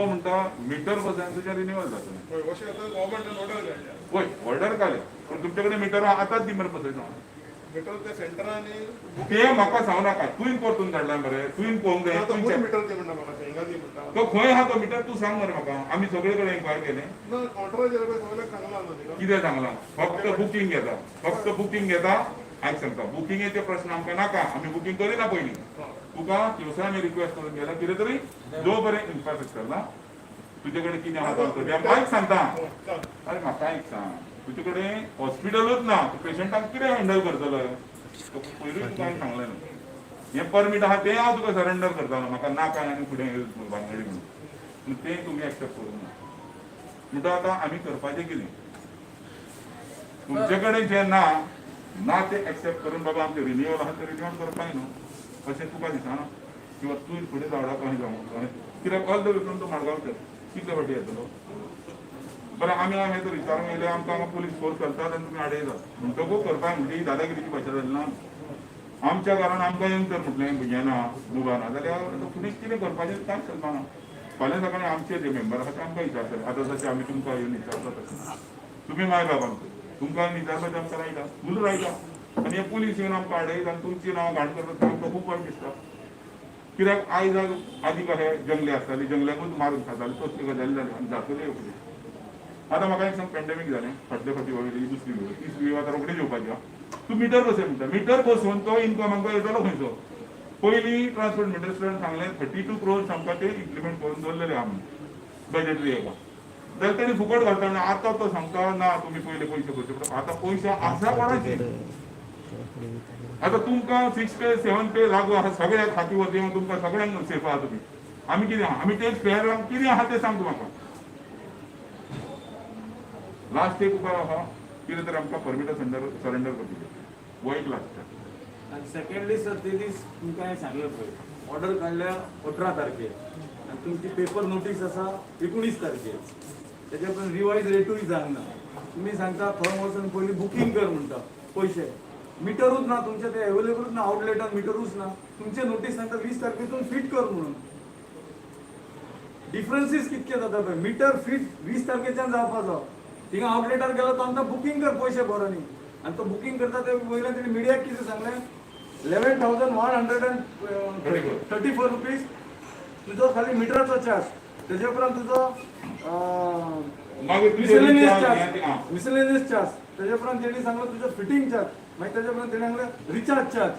म्हणटा, मिटर बसयन तुजें रिन्युअल जातलें. हय, अशें आतां गव्हर्मेंटान ऑर्डर काडल्या. वय, ऑर्डर काडल्या, पूण तुमचे कडेन मिटर आतांच दी मरे बसयता. मिटर ते सेंटरांनी. ते म्हाका सांगू नाका. तुवें परतून धाडला मरे, तुवें पळोवंक जाय. आतां तुवें खंय check- metre दी म्हणटा म्हाका, हिंगा दी म्हणटा. तो खंय आहा तो मिटर, तूं सांग मरे म्हाका. आमी सगळे कडेन एन्क्वायरी केलें. ना, कावंटराचेर पळय, सगळ्याक सांगलां न्हू तिका. कितें सांगलां? फक्त बुकींग घेता, फक्त बुकींग घेता. आयक सांगता, बुकिंगेचे प्रश्न आमकां नाका. आमी बुकींग करिना पयलीं. तुका दिवसा आमी रिक्वेस्ट करून गेला, कितें तरी जो बरें इन्फ्रास्ट्रक्चर ना तुजे कडेन, कितें आहा तें आमकां आयक सांगता. सांग. अरे, म्हाका एक सांग, तुजे कडेन हॉस्पिटलूच ना, तूं पेशंटाक कितें हँडल करतलो? पयरूय तुका हांवें सांगलें न्हू, हें परमीट आहा तें हांव तुका सरेंडर करतालो, म्हाका नाका आनी फुडें भानगडी म्हणून. पूण तें तुमी एक्सेप्ट करूंक ना. म्हणटा आतां आमी करपाचें कितें? तुमचे कडेन जें ना ना तें एक्सेप्ट करून, बाबा, आमचें रिन्युअल आहा तें रिन्युअल करपाक न्हू, अशें तुका दिसना? किंवा तूं फुडें झाडां कशें जावं? कित्याक ऑल the way from तो मडगांव कितले फावटी येतलो? बरें, आमी हांगा तर विचारूंक येयले, आमकां हांगा पुलीस फोर्स करतात आनी तुमी आडयतात. म्हणटकूच करपाक म्हणजे ही दादागिरीची भाशा जाली ना. आमच्या घरान आमकां येवन तर म्हटलें भुरग्यां ना, मुगा ना, जाल्यार आतां फुडें कितें करपाचें कांयच चलपाना. फाल्यां सकाळीं आमचे जे मेंबर आसा ते आमकां विचारतले. आतां जशें आमी तुमकां येवन विचारता तशें, तुमी माय बाब आमचे, तुमकां येवन विचारपाचें आमकां रायट आसा, फूल रायट आसा. आनी हे पुलीस येवन आमकां आडयता आनी तुमची नांव घाण करतात, तें आमकां खूब वायट दिसता. कित्याक आयज आदी कशे जंगले आसताले, जंगल्याकूच मारून खाताले, तसल्यो गजाली जाल्यो आनी जातल्यो फुडें. आतां म्हाका एक सांग, पॅन्डेमीक जालें, फाटले फावटी वयली दुसरी वेव, तिसरी वेव आतां रोखडीच येवपाची आहा. तूं मिटर बसय म्हणटा, मिटर बसोवन तो इन्कम आमकां येतलो खंयचो? पयलीं ट्रान्सपोर्ट मिनिस्टरान सांगलें, 32 क्रोर्स आमकां ते इम्प्लिमेंट करून दवरलेले आहा म्हणून बजेटरी हेका, जाल्यार तेणी फुकट घालता. आनी आतां तो सांगता, ना, तुमी पयले पयशे भरचे पडटा. आतां पयशे आसा कोणाचे? आतां तुमकां सिक्स पे, सेवन पे लागू आहा सगळ्या खाती वरवीं, तुमकां सगळ्यांक सेफ आहा तुमी. आमी कितें आहा? आमी टॅक्स पेयरांक कितें आहा तें सांग तूं म्हाका. लास्ट एक उपाय आहा, कितें तर आमकां परमिटां सरेंडर करची, हो एक लास्ट. आनी सेकंडली सर, ते दीस तुमकां हांवें सांगलें पळय, ऑर्डर काडल्या 18 तारखेर आनी तुमची पेपर नोटीस आसा 19 तारखेर. तेच्या उपरांत रिवायज रेटूय जावंक ना. तुमी सांगता थंय वचून पयलीं बुकींग कर म्हणटा पयशे. मिटरूच ना तुमचे, ते अवेलेबलूच ना, आउटलेटान मिटरूच ना. तुमचे नोटीस सांगता 20 तारखेतून फिट कर म्हणून. डिफरन्सीस कितके जाता पळय. मिटर फिट 20 तारखेच्यान जावपाचो, थिंगा आउटलेटार गेलो तो आमकां बुकींग कर, पयशे भर. आनी आनी तो बुकींग करता ते वयल्यान तेणी मिडियाक कितें सांगलें, ₹11,134 तुजो खाली मिटराचो चार्ज. तेजे उपरांत तुजो मागीर तुजें मिसलेनियस recharge हें तें, चार्ज, आं. Miscellaneous charge. तेजे उपरांत तेणी सांगलो तुजो फिटींग चार्ज, मागीर तेजे उपरांत तेणी सांगलें रिचार्ज चार्ज.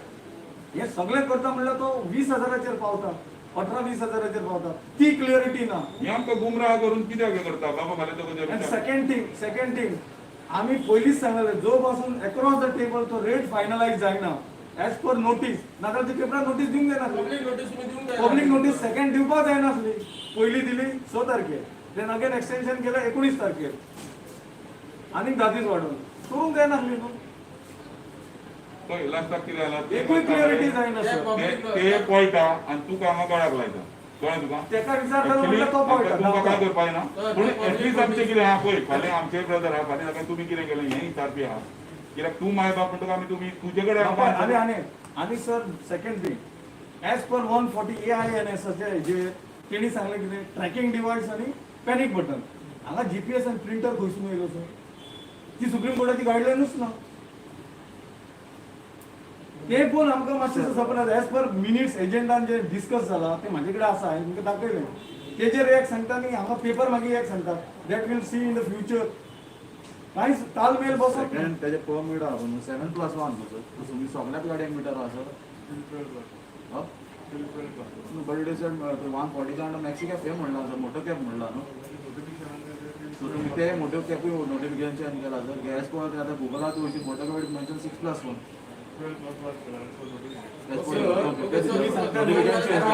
हे सगळें करता म्हणल्यार तो 20 हजाराचेर पावता, 18-20 हजाराचेर पावता. ती क्लिअरिटी ना. हे आमकां गुमराह करून कित्याक हें करता बाबा? फाल्यां तुका आनी सेकंड थिंग, आमी पयलींच सांगलें, जो पासून एक्रॉस the table तो रेट फायनलायज जायना एज पर नोटीस, नाजाल्यार ती पेपरार नोटीस दिवंक जायनासली. पब्लीक नोटीस तुम्ही दिवंक जायना. पब्लीक नोटीस सेकंड दिवपाक जायनासली. पयली दिली 6 तारखेर, then again extension केलें 19 तारखेर, आनीक 10 दीस वाडोवन करूंक जायनासली न्हू. तो लास्टाक कितें जाला? एकूय क्लिअरिटी जायना ते सर. ते पळटा आनी तुका हांगा गळ्याक लायता, कळ्ळें तुका? तेका विचारता Actually, म्हणल्यार तो पळटा. तुमकां काय करपाक ना, पूण एटलीस्ट आमचें कितें आहा पळय, फाल्यां आमचे ब्रदर आहा, फाल्यां ताका तुमी कितें केलें हें विचारपी आहा. कित्याक तूं माय बाप म्हणटकच आमी तुमी तुजे कडेन आनी आनी आनी sir, second thing, as per 140A INS जे तेणी सांगलें कितें, ट्रॅकिंग डिवायस आनी पॅनीक बटन. हांगा जीपीएस आनी प्रिंटर खंयसून येयलो सर? ती सुप्रीम कोर्टाची गायडलायनूच ना. ते पण आमकां मातशें सपना एज पर मिनिट्स एजंडान जे डिस्कस जाला ते म्हाजे कडेन आसा, हांवें तुमकां दाखयलें. तेजेर एक सांगता न्ही हांगा पेपर, मागीर एक सांगता that we'll see in the future. कांयच तालमेल बसत ना. सेकंड, तेजे पर मिटर आसा न्हू, 7+1 न्हू सर? तुमी सगल्याच गाडयांक मिटर आसा sir? But it is 140 maxi cab हे म्हणला सर, मोटो कॅब म्हणला न्हू. सो तुमी ते मोटो कॅबूय नोटिफिकेशन चेंज केला सर. गॅस पळोवन आतां गुगलात वयची, motor cab mention 6+1. Notification change केला.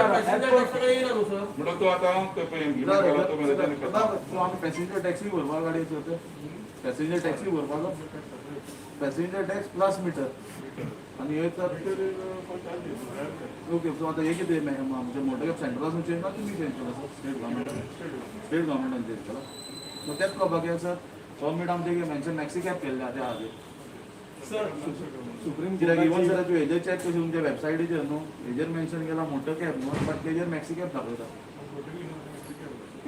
पॅसेंजर टॅक्स सगळं येयना न्हू सर? म्हणटकच तूं आतां ते पळय इम्प्लिमेंट केला तो मेरेन करता. आमी पॅसेंजर टॅक्सी भरपाक गाडयेचो, ते पॅसेंजर टॅक्सी भरपाचो, पॅसेंजर टॅक्स प्लस मिटर आनी हे तर. ओके, सो आतां हे कितें, आमचे मोटर कॅब सेंट्रलासून चेंज ना, तुमी चेंज केला सर? स्टेट गव्हर्मेंटान, स्टेट गव्हर्मेंटान चेंज केला. सो तेच कळपाक जाय सर. परमीट आमचे मेन्शन मॅक्सी कॅब केल्ले आहा त्या खातीर. सर, सुप्रीम कित्याक इवन कोर्टाची सर, तूं हेजेर चॅक कशी, तुमच्या वेबसायटीचेर न्हू, हेजेर मेन्शन केला मोटर कॅब न्हू, बट तेजेर मॅक्सी कॅब दाखयता.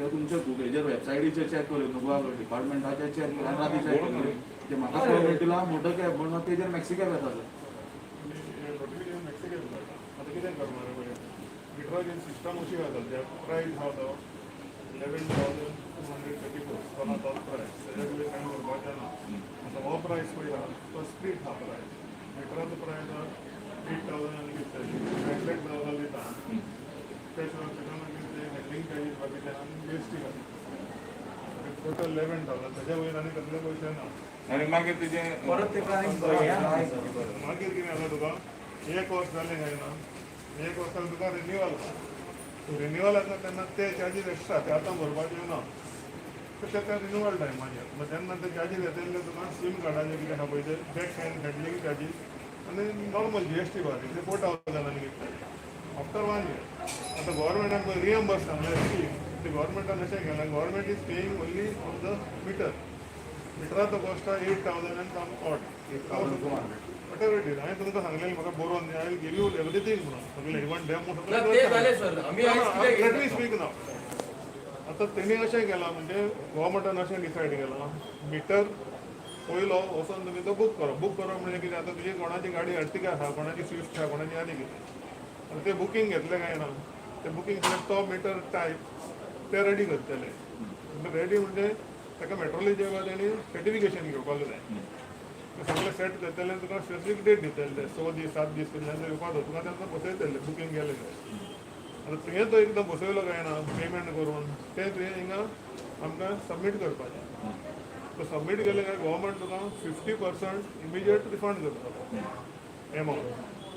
ते तुमच्या हेजेर वेबसायटीचेर चॅक करून गोवा डिपार्टमेंटाचेर चॅक करून राती चॅक केले ते म्हाका खबर दिला मोटर कॅब म्हणून तेजेर मॅक्सी कॅब येता सर. नोटिफिकेशन मॅक्सी कॅब काडटा. आतां कितें करणार पळय, मिटराची सिस्टम अशी आसा, सद्या प्रायस आहा तो 11,234 तो आहा तोच प्रायस, तेज्या वयर कांय करपाचें ना. आतां हो प्रायस पळय आहा तो स्प्लीट आहा प्रायस. मिटराचो प्रायस आहा 8,000 आनी कितें तरी फ्लॅट थावजंड दिता, त्या शिवाय तेच्या मागीर ते हँडलिंग चार्जीस बाकीचे आनी जीएसटी घालता, टोटल 11,000. तेज्या वयर आनी कसले पयशे ना. आनी मागीर तुजें परत तेका आनी हें आहा सर. मागीर कितें जाता तुका, एक वर्स जालें काय ना, एक वर्साक तुका रिन्युअल आसा. रिन्युअल आसा तेन्ना ते चार्जीस एक्स्ट्रा, ते आतां भरपाचे ना, तशें ते रिन्युअल टायमाचेर. मागीर तेन्ना ते चार्जीस येतले तुका सीम कार्डाचे कितें आहा पळय ते टॅक्स अँड हँडलिंग चार्जीस आनी नॉर्मल जीएसटी भरले ते 4,000 आनी कितें आफ्टर वन इयर. आतां गव्हर्मेंटान पळय रिएम्बर्स सांगलें स्कीम, ते गव्हर्मेंटान अशें केलां, government is paying only on the meter. मिटराचो cost आहा 8,000 and some odd, whatever it is. हांवें तुमकां सांगलेलें म्हाका बरोवन I will give you everything म्हणून सगळें, इवन डेमो. ना, ते जालें सर, आमी आयज कित्याक let me speak नाव. आतां तेणी अशें केलां, म्हणजे गव्हर्मेंटान अशें डिसायड केलां, मिटर पयलो वचोन तुमी तो बूक करप. बूक करप म्हणजे कितें, आतां तुजी कोणाची गाडी अर्टिगा आसा, कोणाची स्विफ्ट आहा, कोणाची आनी कितें. आतां ते बुकींग घेतलें काय ना, ते बुकींग केलें तो मिटर टायप ते रेडी करतले. रेडी म्हणजे ताका मेट्रोलॉजी तेणी सर्टिफिकेशन घेवपाक जाय. ते सगळें सेट करतले, तुका स्पेसिफीक डेट दितले, ते 6 दीस 7 दीस तेन्ना येवपाचो तुका, तेन्ना बसयतले बुकींग केलें काय. आतां तुवें तो एकदां बसयलो काय ना पेमेंट करून, तें तुवें हिंगा आमकां सबमीट करपाचें. तो सबमीट केलें काय गव्हर्मेंट तुका 50% इमिजिएट रिफंड करता एमावंट.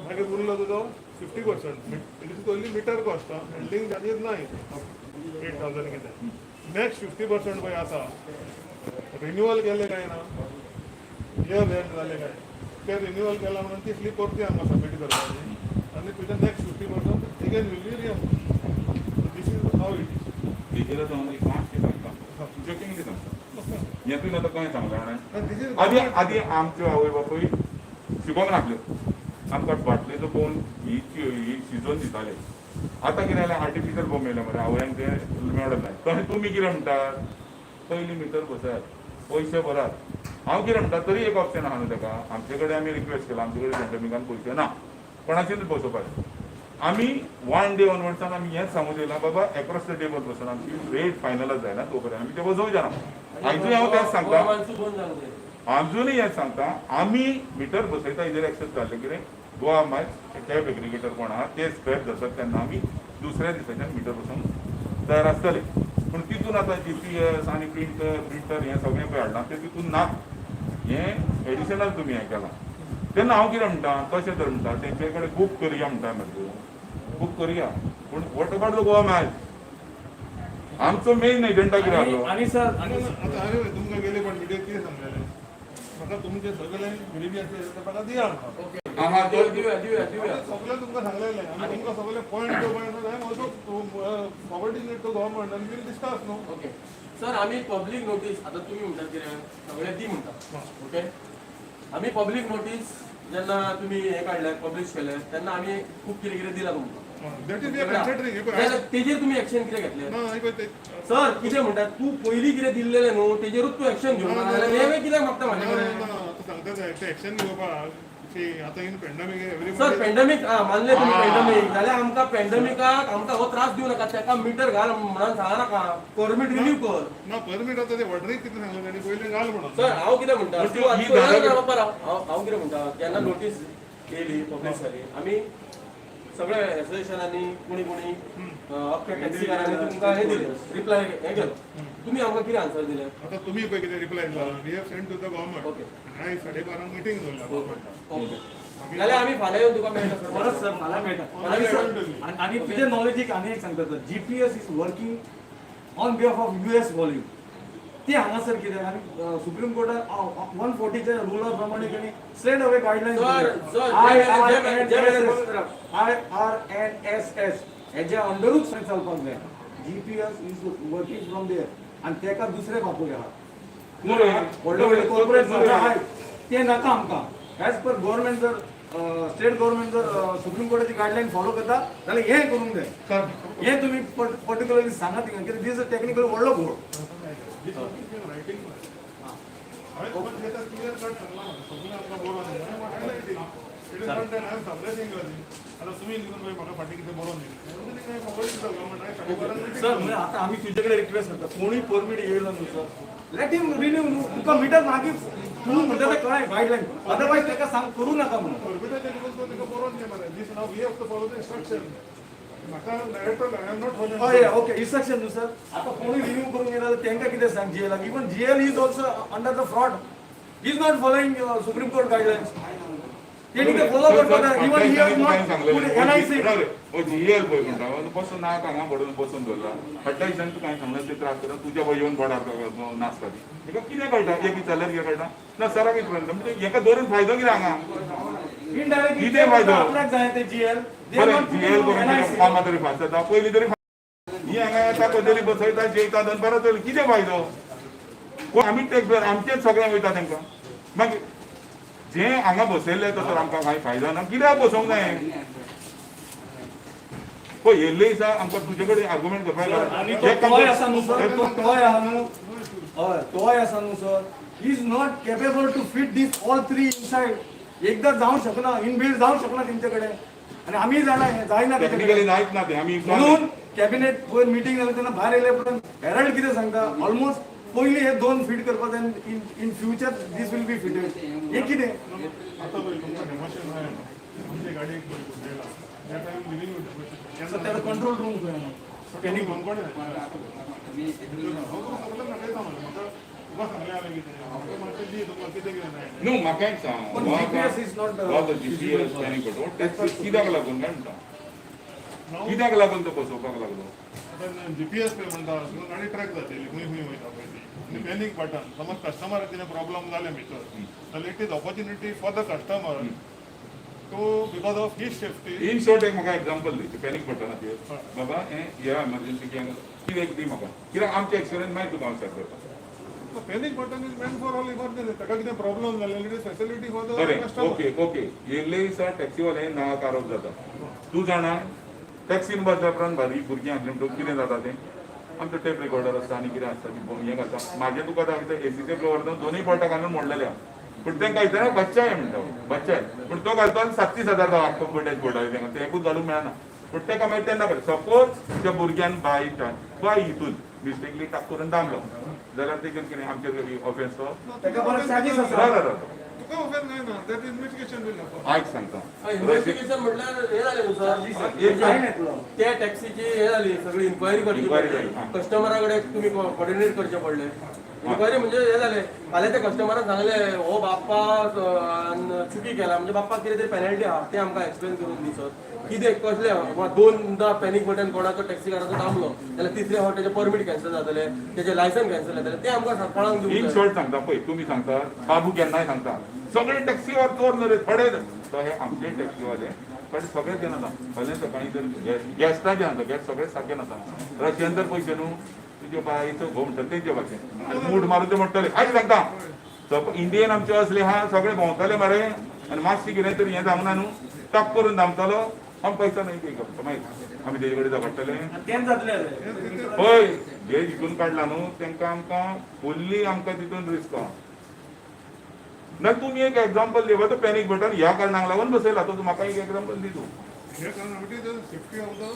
मागीर उरलो तुजो 50%, it is only meter cost, handling charges ना 8,000 कितें. नेक्स्ट 50% पळय आसा, रिन्युअल केलें काय ना, इयर एंड जालें काय ते रिन्युअल केलां म्हणून ती स्लीप परती आमकां सबमीट करपाची आनी तुजें next 50% again will be reimburse. This is how it is. तेजेर आतां हांव एक मातशें सांगता, जोकिंगली सांगता, हें तुवें आतां कशें सांगलें जाणा? This is आदी आदी आमच्यो आवय बापूय शिकोंक नासल्यो, आमकां बाटलेचो पळोवन ही ही शिजोवन दिताले. आतां कितें जालें, आर्टिफिशियल बॉम्ब येयले मरे, आवयांक ते मेळत ना. तशें तुमी कितें म्हणटात, पयलीं मिटर बसयात, पयशे भरात. हांव कितें म्हणटा, तरी एक ऑप्शन आहा न्हू ताका. आमचे कडेन आमी रिक्वेस्ट केला, आमचे कडेन पॅन्डमिकान पयशे ना कोणाचेच बसोवपाक. आमी वन डे ऑनवर्डसान आमी हेंच सांगून दिलां, बाबा एक्रॉस the table बसून आमची रेट फायनलच जायना तो पर्यंत आमी ते बसोवचे ना. आयजूय हांव तेंच सांगता. बंद जावंक जाय. अजुनूय हें सांगता, आमी मिटर बसयता हेजेर एक्सेप्ट जाल्लें कितें, गोवा मायल्स कॅब एग्रिगेटर कोण आहा ते स्क्रॅप जातात तेन्ना आमी दुसऱ्या दिसाच्यान मिटर बसोवंक तयार आसतले. पूण तितून आतां जीपीएस आनी प्रिंटर प्रिंटर हें सगळें पळय हाडलां तें तितून ना, हें एडिशनल तुमी हें केलां. तेन्ना हांव कितें म्हणटा, तशें तर म्हणटा तेंचे कडेन बूक करया म्हणटा मरे, बूक करया, पूण what about the Goa Miles? आमचो मेन एजंडा कितें आणि आसलो? आणि सर आणि आतां हांवें तुमकां गेले पण मिडियो कितें सांगलेलें, म्हाका तुमचे सगळे गरिबी आसले ते म्हाका दिया म्हाका. ओके. आहा, दिवया दिवया दिवया दिवया. सगळें तुमकां सांगलेलें आनी तुमकां सगळें point to point I am also forwarding it to government आनी वील डिस्कस न्हू. ओके सर, आमी पब्लीक नोटीस, आतां तुमी म्हणटात कितें सगळें दी म्हणटा, ओके. आमी पब्लीक नोटीस जेन्ना तुमी हें काडलें, पब्लीश केलें, तेन्ना आमी खूब कितें कितें दिलां तुमकां. That is we are considering. जाल्यार तेजेर तुमी एक्शन कितें घेतलें? ना, पळय ते सर, कितें म्हणटा तूं, पयलीं कितें दिल्लेलें न्हू तेजेरूच तूं एक्शन घेवना जाल्यार हें कित्याक मागता म्हाजे ना कडेन? ना, आतां सांगता ते एक्शन घेवपाक सी आतां in pandemic sir everybody pandemic आं मानलें तुमी पेंडमीक जाल्यार आमकां पेंडमिकाक आमकां हो त्रास दिवं नाका. ताका मिटर घाल म्हणून सांगा नाका, परमीट रिन्यू कर. ना, परमीट आतां ते ऑर्डरीक कितें सांगलें तांणी, पयलीं घाल म्हणून. सर, हांव कितें म्हणटा, पण ती तूं ही आतां दादागिरी- बाबा राव. हांव कितें म्हणटा, जेन्ना नोटीस येयली, पब्लीश जाली, आमी सगळे एसोसिएशनांनी कोणी कोणी अख्ख्या टॅक्सीकारांनी तुमकां हें दिलें, रिप्लाय हें केलो. तुमी आमकां कितें आन्सर दिलें? आतां तुमी पळय कितें रिप्लाय दिला, we have send to the government. हांवें 12:30 मिटींग दवरल्या गव्हर्मेंटान. ओके, जाल्यार आमी फाल्यां येवन तुका मेळटा सर. परत सर फाल्यां मेळटा. फाल्यां आणि आणि तुझ्या नॉलेजीक आनी एक सांगता sir, GPS is working on behalf of US volume. ते हांगासर कितें आनी सुप्रीम कोर्टान 140च्या रुला प्रमाणे तेणी straight away guidelines. Sir, sir, I J R N S I R N S S हेच्या अंडरूच चलपाक जाय. GPS is working from there आनी तेका दुसरे बापूय आहा, व्हडले व्हडले कॉर्पोरेट आहाय, ते नाका आमकां. एज पर गव्हर्मेंट जर स्टेट गव्हर्मेंट जर सुप्रीम कोर्टाची गायडलायन फॉलो करता जाल्यार हें करूंक जाय. हें तुमी पर्टिक्युलरली सांगा तिका, कित्याक दीस अ टॅक्निकल व्हडलो घोळ. रायटींग हांवें तुका क्लियर कट सांगलां, सगळें आमकां बरोवन highlighting. It is not that I am suppressing. आतां तुमी निघून पळय म्हाका फाटीं कितें बरोवन दिलें, फॉलो दिता गव्हर्मेंट. सर, म्हणजे आता आम्ही तुझ्याकडे रिक्वेस्ट करता, कोणी परमीट येयलो न्हू सर, let him renew न्हू. तुका मिटर मागीर तूं म्हणटा तें कळ्ळें गायडलायन, अदरवायज ताका सांग करूं नाका म्हणून. परमिटाचें निघून तो ताका बरोवन दी मरे. This now we have to follow the instruction. म्हाका director, I am not following. हय, ओके, इन्स्ट्रक्शन न्हू सर. आतां कोणूय रिन्यू करूंक येना जाल्यार तांकां कितें सांग जीएलाक? Even GL is also under the fraud, is not following Supreme Court guidelines. तेणी ते फॉलो करपाक जाय. Even he has not NIC. GL पळय म्हणटा बसून नाक हांगा बडोवन बसून दवरला. फाटल्या दिसांनी तुका हांवें सांगलें, ते त्रास करून तुज्या पळय येवन बोडार नाचता ती. हेका कितें कळटा? एक विचारल्यार कितें कळटा ना सराक विचारता. म्हणजे हेका दवरून फायदो कितें हांगा? इनडायरेक्टली कितें फायदो? आपल्याक जाय ते जीएल. बरें, जीएल करून कामां तरी फास्ट जाता पयलीं तरी. ही हांगा येता, कदेली बसयता, जेयता, दनपारां तरी कितें फायदो? कोण आमी टॅक्स आमचेच सगळें वयता तांकां. मागीर जे हांगा बसयल्ले तर आमकां कांय फायदो ना. कित्याक बसोवंक जाय? पळय, येयल्ले दिसा आमकां तुजे कडेन आर्ग्युमेंट करपाक. आनी तो तोय आसा न्हू सर, तो तोय आहा न्हू, हय, तोय आसा न्हू sir, is not capable to fit this all three inside. एकदां जावंक शकना, इनबिल्ड जावंक शकना तेंचे कडेन आनी आमी जाणा हें जायना तेंचे टॅक्निकली कडेन. नायच ना तें आमी. म्हणून कॅबिनेट पयर मिटींग जाली तेन्ना भायर येयले उपरांत हेराल्ड कितें सांगता, ऑलमोस्ट पयलीं हे दोन फिट करपाक जाय, in future this will be fitted. हें कितें? आतां पळय तुमकां डेमोशन जाय, आमची गाडी एक पळय गुड्डेला, that I am living with demotion. Sir, ताका कंट्रोल रूम खंय आहा? पॅनीक कोण हांव तुका सगळें दाखयता मरे. म्हाका तुका सांगलें हांवें कितें, म्हाका मातशें दी, तुका कितें कितें जाय. न्हू, म्हाका एक सांग. पण GPS is not, GPS panic करता कित्याक लागून काय म्हणटा? कित्याक लागून तो बसोवपाक लागलो? आतां जीपीएस पळय म्हणटा, तुका गाडी ट्रॅक जातली खंय खंय वयता पळय ती. आनी पॅनीक बटन, समज कस्टमराक कितें प्रॉब्लम जालें भितर जाल्यार it is opportunity for the customer to, because of his safety. In short, एक म्हाका एग्जाम्पल दी. पॅनीक बटनाचेर बाबा हें ह्या एमर्जन्सी कितें एक दी म्हाका, कित्याक आमचे एक्सपिरियन्स मागीर तुका हांव शेअर करता. Panic button is meant for all emergency. ताका कितें प्रॉब्लम जालें, it is facility for the बरें कस्टमर. ओके ओके येयल्ले दिसा टॅक्सीवाले नाक आरोप जाता. तूं जाणा, टॅक्सीन बसल्या उपरांत बारीक भुरगीं आसली म्हणटकूच कितें जाता तें, आमचो टेप रिकॉर्डर आसता आनी कितें आसता ती हें घालता. म्हाजें तुका दाखयता, एसीचे फ्लोवर दोनूय बोटां घालून मोडलेले आहा. पूण तांकां विचारता, बच्चा आहे म्हणटा, बच्चा आहे. पूण तो घालतो आनी 37,000 आख्खो डॅशबोर्डार तांकां ते एकूच घालूंक मेळना. पूण ताका मागीर तेन्ना कळटा, सपोज त्या भुरग्यान बाय बाय हितून मिस्टेकली टाक करून दामलो जाल्यार तेजेर कितें आमचेर ऑफेन्स तो? ताका परत चार्जीस आसा. राव राव राव. तुका ऑफेन्स जायना, that investigation will happen. आयक सांगता. इन्व्हेस्टिगेशन म्हटल्यार हे जालें न्हू सर. एक जायना येतलो. त्या टॅक्सीची हे जाली सगळी इन्क्वायरी करची Inquiry पडली. जाली, हां. कस्टमरा कडेन तुमी कॉर्डिनेट करचें पडलें. इन्क्वायरी म्हणजे हे जालें, फाल्यां त्या कस्टमरान सांगलें हो बाप्पा चुकी केला, म्हणजे बाप्पा कितें तरी पेनल्टी आहा तें आमकां एक्सप्लेन करून दी सर. कितें कसलें वा दोनदा पॅनीक बटन कोणाचो टॅक्सीकाराचो दामलो जाल्यार तिसरे फावट तेजें परमीट कॅन्सल जातलें, तेजें लायसन कॅन्सल जातलें, तें आमकां कळोवन दिवंक इन जाय. शॉर्ट सांगता पळय, तुमी सांगता, बाबू केन्नाय सांगता सगळे टॅक्सीवर चोर न्हू रे थोडे तो हे आमचे टॅक्सीवाले, पण सगळे ते नाता. फाल्यां सकाळी जर गॅस्टाचे नाता, गॅस सगळे सारके नाता. रशियन जर पयशे न्हू तुजे बायचो घोव म्हणटा तेंचे भाशेन आनी मूड मारून ते म्हणटले. आयज सांगता, इंडियन आमचे असले हा, सगळे भोंवतले मरे आनी मातशें कितें तरी हें जावना न्हू, टक करून दामतलो. आम पैसा नाही ते मागीर आमी तेजे कडेन झगडटले. आनी तेंच जातलें. हय, जे हितून काडला न्हू तांकां आमकां फुल्ली आमकां तितून रिस्क आहा ना. तुमी एक एग्जाम्पल दी. तो पॅनीक बटन ह्या कारणाक लागून बसयला तो. म्हाका एक एग्जाम्पल दी तूं. हे कारण it is safety of the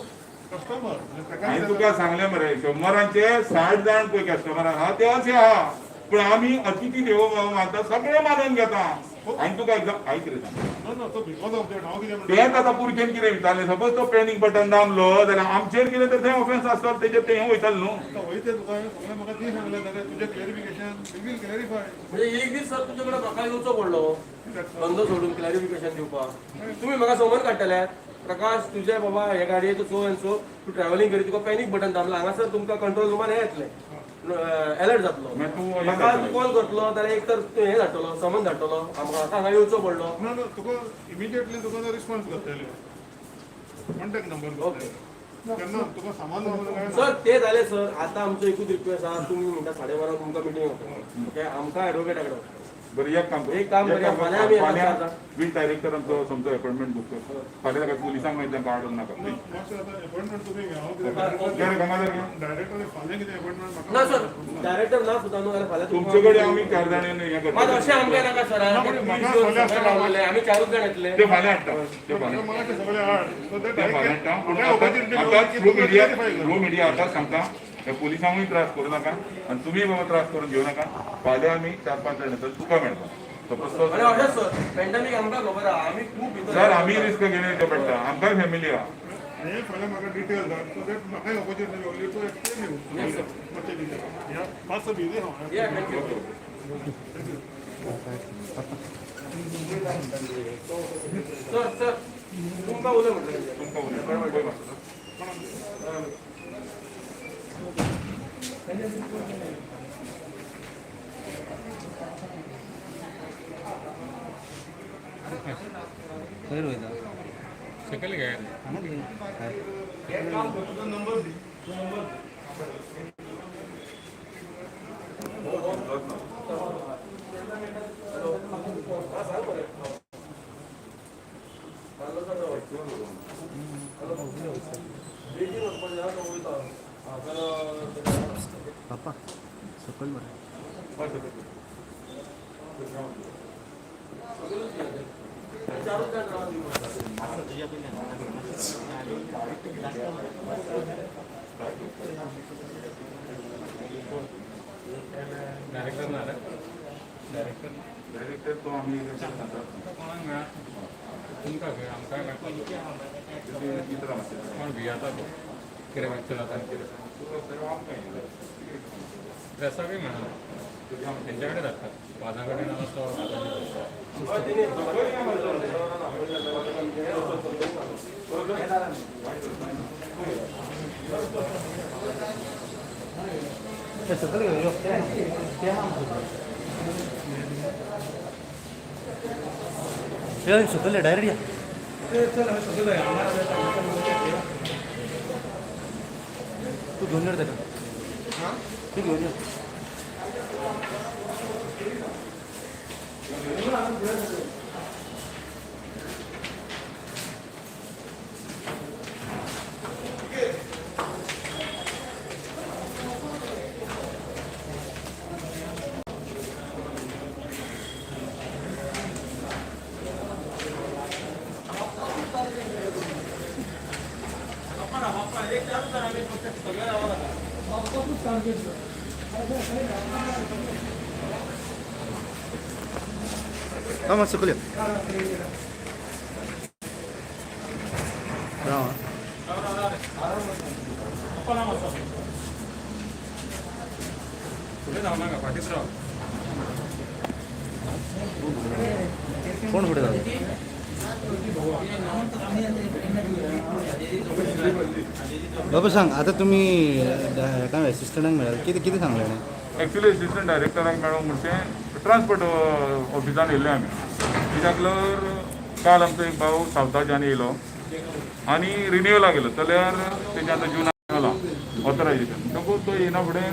customer. हांवें तुका सांगलें मरे, 100चे 60 जाण पळय कस्टमर आहा ते अशे आहा. पूण आमी अतिथी देवो भव मानता, सगळें मानून घेता. हांवें तुका एग्जाम आयक रे सांग. ना ना, तो because of that हांव कितें म्हणटा. तेंच आतां पुरकेन कितें विचारलें, सपोज तो पॅनीक बटन दामलो जाल्यार आमचेर कितें तर तें ऑफेन्स आसतलो तेजेर तें हें वयतलें न्हू. आतां वयते तुका हांवें सगळें म्हाका दी सांगलें जाल्यार तुजें क्लॅरिफिकेशन, we will clarify. म्हणजे एक दीस सर तुजे कडेन म्हाका येवचो पडलो धंदो सोडून क्लॅरिफिकेशन दिवपाक. तुमी म्हाका समज काडटले, प्रकाश तुजे बाबा हे गाडयेचो सो एन सो तूं ट्रॅव्हलिंग करी, तुका पॅनीक बटन दामला हांगासर तुमकां कंट्रोल रुमान हें येतलें, एलर्ट जातलो. मागीर तूं हें म्हाका जातलें. कॉल करतलो जाल्यार एक तर तूं हें धाडटलो, समन धाडटलो, आमकां हांगा येवचो पडलो. ना ना, तुका इमिजिएटली तुका रिस्पॉन्स करतले, कॉन्टॅक्ट नंबर करतले केन्ना तुका सामान जावं काय ना. सर, ते जाले सर. आतां आमचो एकूच रिक्वेस्ट आहा, तुमी म्हणटा 12:30 तुमकां मिटींग आसा, ओके, आमकां एडवोकेटा कडेन वचपाक. बरं, एक काम कर. एक काम करूया, फाल्यां आमी येता फाल्यां चार विथ डायरेक्टर आमचो समजो अपॉइंटमेंट बूक कर. फाल्यां ताका पुलिसांक मागीर तांकां हाडूंक नाका, प्लीज. मातशें आतां अपॉइंटमेंट तुमी घे, हांव घे रे, गंगाधर घे. डायरेक्टर फाल्यां कितें अपॉइंटमेंट ना म्हाका सर, डायरेक्टर ना सुद्दां न्हू जाल्यार फाल्यां तुमचे कडेन आमी चार जाण हें मात करता. अशें आमकां नाका सर, म्हाका फाल्यां आसता. आमी चारूच जाण येतले. ते फाल्यां हाडटा, ते फाल्यां. म्हाका मातशें सगळें हाड सो ते फाल्यां हाडटा. पूण म्हाका ऑपॉर्च्युनिटी आतां थ्रू मिडिया, थ्रू मिडिया आतां सांगता, त्या पुलिसांकूय त्रास करूं नाका आनी तुमी बाबा त्रास करून घेवं नाका. फाल्यां आमी 4-5 जाण येतात, तुका मेळटा सपोज. आनी अशेंच सर, पॅन्डेमीक आमकां खबर आहा, आमी खूब भितर. सर, आमी रिस्क घेवन येवचें पडटा, आमकांय फॅमिली आहा. हे फाल्यां म्हाका डिटेल धाड सो that म्हाकाय ऑपॉर्च्युनिटी मेळटली टू एक्सप्लेन you मातशें कितें ह्या मातसो बिजी हांव. Yeah, thank you. Sir, sir, तुमकां उलय म्हटलें. तुमकां उलय पळय मातसो. बेगीन वचपाचें आहा, तो वयता. हा, तर बाप्पा सकयल मरे. चारूच जाण रावून डायरेक्टर तो आमी सांगतात. कोणाक मेळा तुमकां खंय आमकां मेळपाक. इतरा मातशें. कोण भियेता तो कितें चलता कितें प्रेसाकूय मेळना, तेंच्या कडेन धाडटात, वाजा कडेन नाल्यार तो. हय, तेणी सकयल घेवं. सकयल डायरेक्ट या. तू घेऊन ये रे त्याला, तू घेऊन ये. हा, मग सकयल ये. राव हा. फुडें धांव नाका, फाटींच राव. कोण फुडें जाता? बाबा सांग आता, तुमी काय असिस्टंटाक मेळ्ळा, कितें कितें सांगलें ताणें? एक्चुअली असिस्टंट डायरेक्टराक मेळोंक म्हणजे ट्रान्सपोर्ट ऑफिसान येयल्ले आमी, कित्याक तर काल आमचो एक भाव सावथाच्यान येयलो आनी रिन्युअलाक गेलो, जाल्यार तेजें आतां जुनान जाला ऑथरायजेशन. म्हणटकूच तो येयना फुडें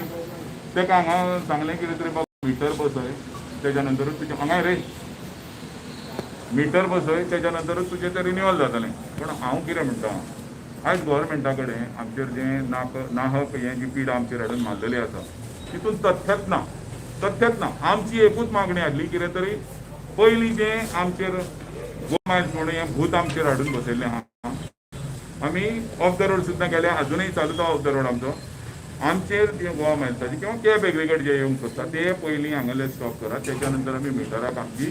ताका हांगा सांगलें कितें तरी, बाबा मिटर बसय, तेज्या नंतरूच तुजें हांगा रे मिटर बसय, तेज्या नंतरूच तुजें तें रिन्युअल जातलें. पूण हांव कितें म्हणटा, आयज गोवोरमेंटा कडेन आमचेर जें नाक नाहक हें जी पिडा आमचेर हाडून मारलेली आसा तितून तथ्यच ना, तथ्यच ना. आमची एकूच मागणी आसली, कितें तरी पयलीं जें आमचेर गो मायल्स म्हणून हें भूत आमचेर हाडून बसयल्लें आहा, आमी ऑफ the road सुद्दां गेल्या, अजुनूय चालूच ऑफ the road आमचो. आमचेर जे गोवा मायल्साचे किंवा कॅब एग्रीगेट जे येवंक सोदता ते पयलीं हांगासरले स्टॉप करात. तेच्या नंतर आमी मिटराक आमची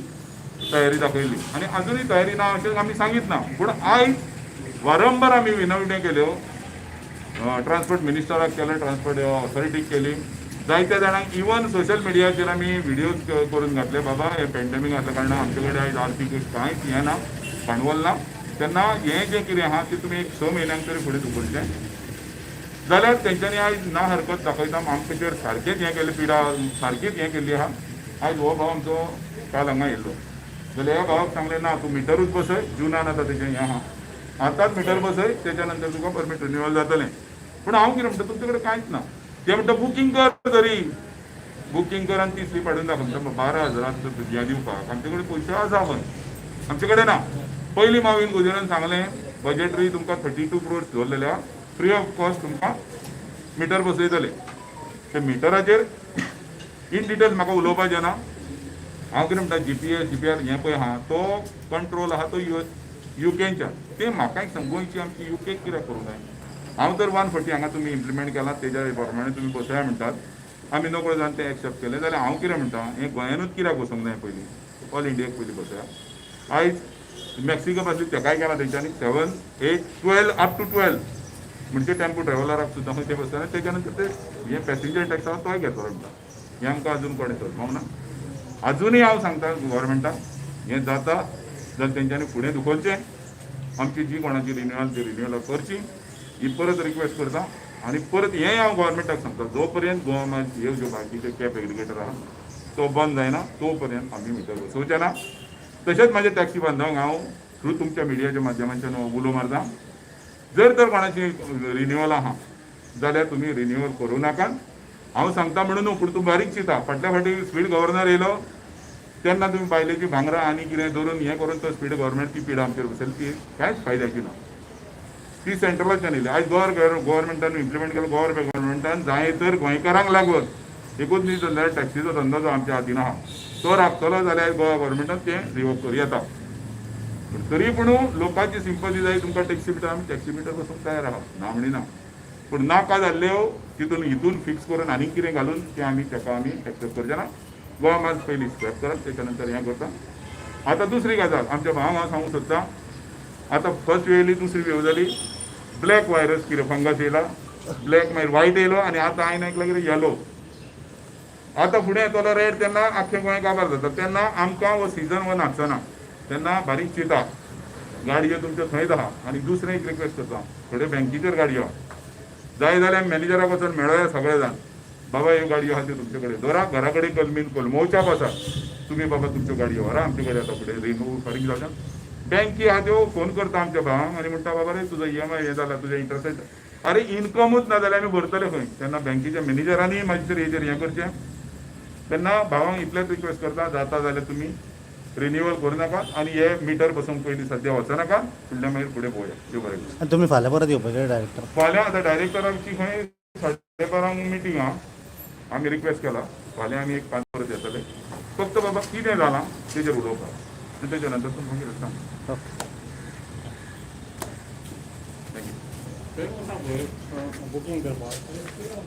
तयारी दाखयली आनी अजुनूय तयारी ना अशें आमी सांगीत ना. पूण आयज वारंवार आमी विनवण्यो केल्यो, ट्रान्सपोर्ट मिनिस्टराक केलें, ट्रान्सपोर्ट ऑथॉरिटीक केली, जायत्या जाणांक इवन सोशल मिडियाचेर आमी व्हिडियोज करून घातले, बाबा हें पॅन्डेमीक आसल्या कारणान आमचे कडेन आयज आर्थीक कांयच हें ना, भांडवल ना, तेन्ना हें जें कितें आहा तें तुमी एक 6 म्हयन्यांक तरी फुडें धुकलचें. जाल्यार तेंच्यांनी आयज ना हरकत दाखयता आमचेर सारकेंच हें केलें, पिडा सारकीच हें केल्ली आहा. आयज हो भाव आमचो काल हांगा येयल्लो, जाल्यार ह्या भावाक सांगलें, ना, तूं मिटरूच बसय, जुनान आतां तेजें हें आहा, आतांच मिटर बसय, तेच्या नंतर तुका परमीट रिन्युअल जातलें. पूण हांव कितें म्हणटा, तुमचे कडेन कांयच ना. ते म्हणटा, बुकींग कर तरी. बुकींग कर आनी ती स्लीप हाडून दाखय. 12,000 हें दिवपाक आमचे कडेन पयशे आसा खंय, आमचे कडेन ना. पयलीं मावीन गुजरान सांगलें बजेटरी तुमकां 32 क्रोर्स दवरलेले आहा, फ्री ऑफ कॉस्ट तुमकां मिटर बसयतले. ते मिटराचेर इन डिटेल म्हाका उलोवपाचें ना. हांव कितें म्हणटा, जीपीएस जीपीआर हें पळय आहा तो कंट्रोल आहा तो युकेनच्या. ते म्हाका एक सांग, गोंयची आमची युकेक कित्याक करूंक जाय? हांव तर 140 हांगा तुमी इम्प्लिमेंट केला तेज्या प्रमाणे तुमी बसया म्हणटात, आमी नकळो जावन तें एक्सेप्ट केलें जाल्यार हांव कितें म्हणटा, हें गोंयानूच कित्याक बसूंक जाय? पयलीं ऑल इंडियाक पयलीं बसया. आयज मॅक्सिकम आसली तेकाय केला तेंच्यांनी 7, 8, 12, अप टू 12 म्हणजे टेम्पो ट्रॅव्हलराक सुद्दां खंय ते बसताले. तेच्या नंतर ते हे पॅसेंजर टॅक्स आहा तोय घेतलो म्हणटा. हें आमकां अजून कोणें सोदपाक ना. अजुनूय हांव सांगता गव्हर्मेंटाक, हें जाता जाल्यार तेंच्यांनी फुडें धुकलचें. आमची जी कोणाची रिन्युअल ती रिन्युअल करची, ही परत रिक्वेस्ट करता. आनी परत हेंय हांव गव्हर्मेंटाक सांगता, जो पर्यंत गोवा ह्यो ज्यो बाकीचे कॅब एग्रिगेटर आहा तो बंद जायना तो पर्यंत आमी मिटर बसोवचे ना. तशेंच म्हाजे टॅक्सी बांधवांक हांव थ्रू तुमच्या मिडियाच्या माध्यमांतल्यान उलो मारता, जर तर कोणाची रिन्युअल आहा जाल्यार तुमी रिन्युअल करूं नाका. हांव सांगता म्हणून न्हू, पूण तूं बारीक चिंता. फाटल्या फावटी स्पीड गव्हर्नर येयलो तेन्ना तुमी बायलेची भांगरां आनी कितें धरून हें करून तो स्पीड गव्हर्नमेंट ती पिडा आमचेर बसयली, ती कांयच फायद्याची ना. ती सेंट्रलाच्यान येयली. आयज गोवा गव्हर्मेंटान इम्प्लिमेंट केलो. गोवा गव्हर्मेंटान जाय तर गोंयकारांक लागून एकूच न्ही जाल्यार टॅक्सीचो धंदो जो आमच्या हातीन आहा तो राखतलो जाल्यार गोवा गव्हर्मेंटान तें रिवोक करूं येता. पूण तरी पूण लोकांची सिंपती जाय तुमकां टॅक्सी मिटर, आमी टॅक्सी मिटर बसूंक तयार आहा, ना म्हणिना. पूण नाका जाल्ल्यो तितून हितून फिक्स करून आनीक कितें घालून तें आमी ताका आमी एक्सेप्ट करचे ना. गोवा मात पयली स्क्रॅप करात, तेच्या नंतर हें करता. आतां दुसरी गजाल आमच्या भावांक हांव सांगूंक सोदता. आतां फर्स्ट वेव येयली, दुसरी वेव जाली, ब्लॅक व्हायरस कितें फंगस येयला, ब्लॅक मागीर व्हायट येयलो आनी आतां हांवें आयकलां कितें येलो. आतां फुडें येतलो रेड, तेन्ना आख्खें गोंय काबार जाता. तेन्ना आमकां हो सिजन हो नाचना, तेन्ना बारीक चिंता, गाडयो तुमच्यो थंयच आहा. आनी दुसरें एक रिक्वेस्ट करता, थोड्यो बँकीचेर गाडयो आहा, जाय जाल्यार मॅनेजराक वचून मेळोया सगळे जाण. बाबा, ह्यो गाडयो आहा त्यो तुमचे कडेन दवरा, घरा कडेन कलमीन कलमोवच्याक आसा, तुमी बाबा तुमच्यो गाडयो व्हरा. आमचे कडेन आतां फुडें रिन्यू फारीक जावच्या. बँकी आहा त्यो फोन करता आमच्या भावांक आनी म्हणटा, बाबा रे, तुजो ईएमआय हें जाला, तुजें इंट्रस्ट. अरे, इनकमूच ना जाल्यार आमी भरतले खंय? तेन्ना बँकेच्या मॅनेजरांनी मातशें हेजेर हें करचें. तेन्ना भावांक इतलेंच रिक्वेस्ट करता, जाता जाल्यार तुमी रिन्युअल करूं नाका आनी हे मिटर बसोवंक पयलीं सद्या वचनाका. फुडल्या मागीर फुडें पळोवया. देव बरें करूं. आनी तुमी फाल्यां परत येवपाचे डायरेक्टर? फाल्यां आतां डायरेक्टराची खंय 12:30 मिटींग आहा. आमी रिक्वेस्ट केला, फाल्यां आमी एक 5 परत येतले, फक्त बाबा कितें जालां तेजेर उलोवपाक आनी तेच्या नंतर तुमकां कितें सांग. ओके. Thank you. बुकींग करपाक.